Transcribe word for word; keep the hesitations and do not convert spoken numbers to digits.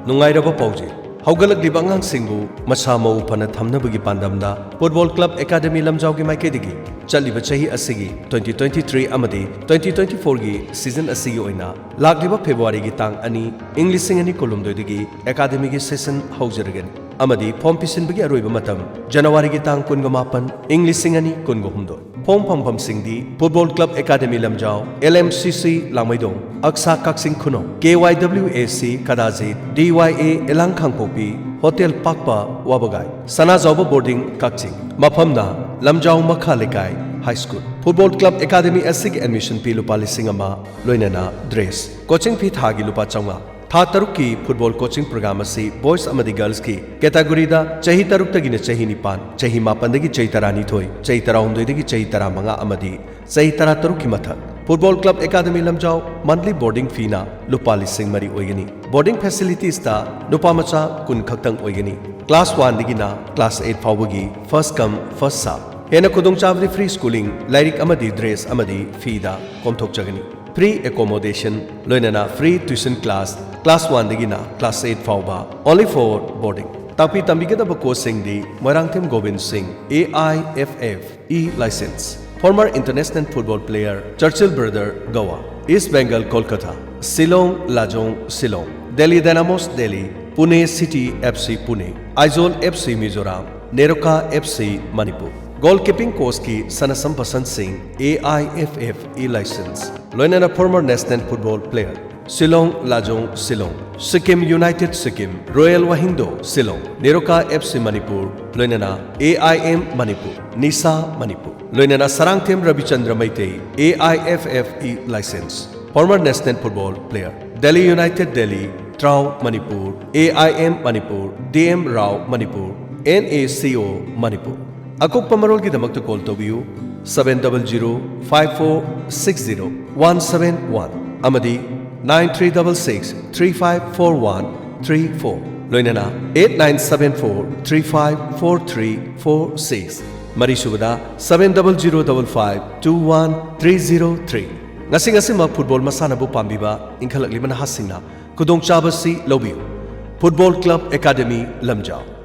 ꯅꯨꯡꯉꯥꯏꯔꯕ ꯄꯥꯎꯖꯦꯜ꯫ ꯍꯧꯒꯠꯂꯛꯂꯤꯕ ꯑꯉꯥꯡꯁꯤꯡꯕꯨ ꯃꯁꯥ ꯃꯎ ꯐꯅ ꯊꯝꯅꯕꯒꯤ ꯄꯥꯟꯗꯝꯗ Football Club Academy ꯂꯝꯖꯥꯎꯒꯤ ꯃꯥꯏꯀꯩꯗꯒꯤ ꯆꯠꯂꯤꯕ ꯆꯍꯤ ꯑꯁꯤꯒꯤ twenty twenty-three ꯑꯃꯗꯤ twenty twenty-four ꯒꯤ season ꯑꯁꯤꯒꯤ ꯑꯣꯏꯅ ꯂꯥꯛꯂꯤꯕ February ꯒꯤ ꯇꯥꯡ ꯑꯅꯤ, ꯏꯪ ꯂꯤꯁꯤꯡ ꯑꯅꯤ ꯀꯨꯟꯍꯨꯝꯗꯣꯏꯗꯒꯤ academy ꯒꯤ session ꯍꯧꯖꯔꯒꯅꯤ ꯑꯃꯗꯤ form ꯄꯤꯁꯤꯟꯕꯒꯤ ꯑꯔꯣꯏꯕ ꯃꯇꯝ January ꯒꯤ ꯇꯥꯡ ꯀꯨꯟꯒ ꯃꯥꯄꯟ, ꯏꯪ ꯂꯤꯁꯤꯡ ꯑꯅꯤ ꯀꯨꯟꯒ ꯍꯨꯝꯗꯣꯏ꯫ Form ꯐꯪꯐꯝꯁꯤꯡꯗꯤ Football Club Academy Lamjao, L M C C ꯂꯥꯡꯃꯩꯗꯣꯡ, ꯑꯛꯁꯥ Kakching ꯈꯨꯅꯧ, K Y W A C ꯀꯗꯥꯖꯤꯠ, D Y A ꯏꯂꯥꯡ Kangpokpi, Hotel ꯄꯥꯛꯄ ꯋꯥꯕꯒꯥꯏ, ꯁꯅꯥꯖꯥꯎꯕ Boarding ꯀꯛꯆꯤꯡ꯫ ꯃꯐꯝꯅ ꯂꯝꯖꯥꯎ ꯃꯈꯥ ꯂꯩꯀꯥꯏ High School꯫ Football Club Academy ꯑꯁꯤꯒꯤ admission fee ꯂꯨꯄꯥ ꯂꯤꯁꯤꯡ ꯑꯃ, ꯂꯣꯏꯅꯅ dress꯫ Coaching fee ꯊꯥꯒꯤ ꯂꯨꯄꯥ ꯆꯥꯝꯃꯉꯥ꯫ ꯊꯥ ꯇꯔꯨꯛꯀꯤ football coaching program ꯑꯁꯤ boys ꯑꯃꯗꯤ girls ꯀꯤ category ꯗ ꯆꯍꯤ ꯇꯔꯨꯛꯇꯒꯤꯅ ꯆꯍꯤ ꯅꯤꯄꯥꯟ, ꯆꯍꯤ ꯃꯥꯄꯟꯗꯒꯤ ꯆꯍꯤ ꯇꯔꯥꯅꯤꯊꯣꯏ, ꯆꯍꯤ ꯇꯔꯥꯍꯨꯝꯗꯣꯏꯗꯒꯤ ꯆꯍꯤ ꯇꯔꯥꯃꯉꯥ ꯑꯃꯗꯤ ꯆꯍꯤ ꯇꯔꯥꯇꯔꯨꯛꯀꯤ ꯃꯊꯛ꯫ Football Club Academy ꯂꯝꯖꯥꯎ monthly boarding fee ꯅ ꯂꯨꯄꯥ ꯂꯤꯁꯤꯡ ꯃꯔꯤ ꯑꯣꯏꯒꯅꯤ꯫ Boarding facilities ꯇ ꯅꯨꯄꯥ ꯃꯆꯥ ꯀꯨꯟ ꯈꯛꯇꯪ ꯑꯣꯏꯒꯅꯤ꯫ Class one ꯗꯒꯤꯅ class eight ꯐꯥꯎꯕꯒꯤ first come first serve꯫ ꯍꯦꯟꯅ ꯈꯨꯗꯣꯡꯆꯥꯕꯗꯤ free schooling, ꯂꯥꯏꯔꯤꯛ ꯑꯃꯗꯤ dress ꯑꯃꯗꯤ fee ꯗ ꯀꯣꯝꯊꯣꯛꯆꯒꯅꯤ꯫ Free accommodation, ꯂꯣꯏꯅꯅ free tuition class, class one ꯗꯒꯤꯅ class eight ꯐꯥꯎꯕ, only for boarding꯫ ꯇꯥꯛꯄꯤ ꯇꯝꯕꯤꯒꯗꯕ coach ꯁꯤꯡꯗꯤ ꯃꯣꯏꯔꯥꯡꯊꯦꯝ ꯒꯣꯕꯤꯟ ꯁꯤꯡ, A I F F E license, former international football player, Churchill Brother, Goa, East Bengal, Kolkata, Shillong, Lajong, Shillong, Delhi Dynamos, Delhi, Pune City F C, Pune, Aizawl F C, Mizoram, Neroka F C, Manipur꯫ Goalkeeping coach ꯀꯤ ꯁꯅꯁꯝ ꯕꯁꯟ ꯁꯤꯡ, A I F F E license, ꯂꯣꯏꯅꯅ former national football player, Shillong, Lajong, Shillong, Sikkim United, Sikkim, Royal Wahindo, Shillong, Neroka F C, Manipur, ꯂꯣꯏꯅꯅ A I M, Manipur, NISA, Manipur, ꯂꯣꯏꯅꯅ Sarangthem ꯔꯕꯤꯆꯟꯗ꯭ꯔ Meitei, A I F F E license, former national football player, Delhi United, Delhi, TRAU, Manipur, A I M, Manipur, D M Rao, Manipur, N A C O, Manipur꯫ ꯑꯀꯨꯞꯄ ꯃꯔꯣꯜꯒꯤꯗꯃꯛꯇ call ꯇꯧꯕꯤꯌꯨ seven double zero five four six zero one seven one ꯑꯃꯗꯤ nine three double six three five four one three four, ꯂꯣꯏꯅꯅ eight nine seven four three five four three four six, ꯃꯔꯤꯁꯨꯕꯗ seven double zero double five two one three zero three꯫ ꯉꯁꯤ ꯉꯁꯤꯃꯛ football ꯃꯁꯥꯟꯅꯕꯨ ꯄꯥꯝꯕꯤꯕ ꯏꯟꯈꯠꯂꯛꯂꯤꯕ ꯅꯍꯥꯁꯤꯡꯅ ꯈꯨꯗꯣꯡꯆꯥꯕꯁꯤ ꯂꯧꯕꯤꯌꯨ꯫ Football Club Academy Lamjao.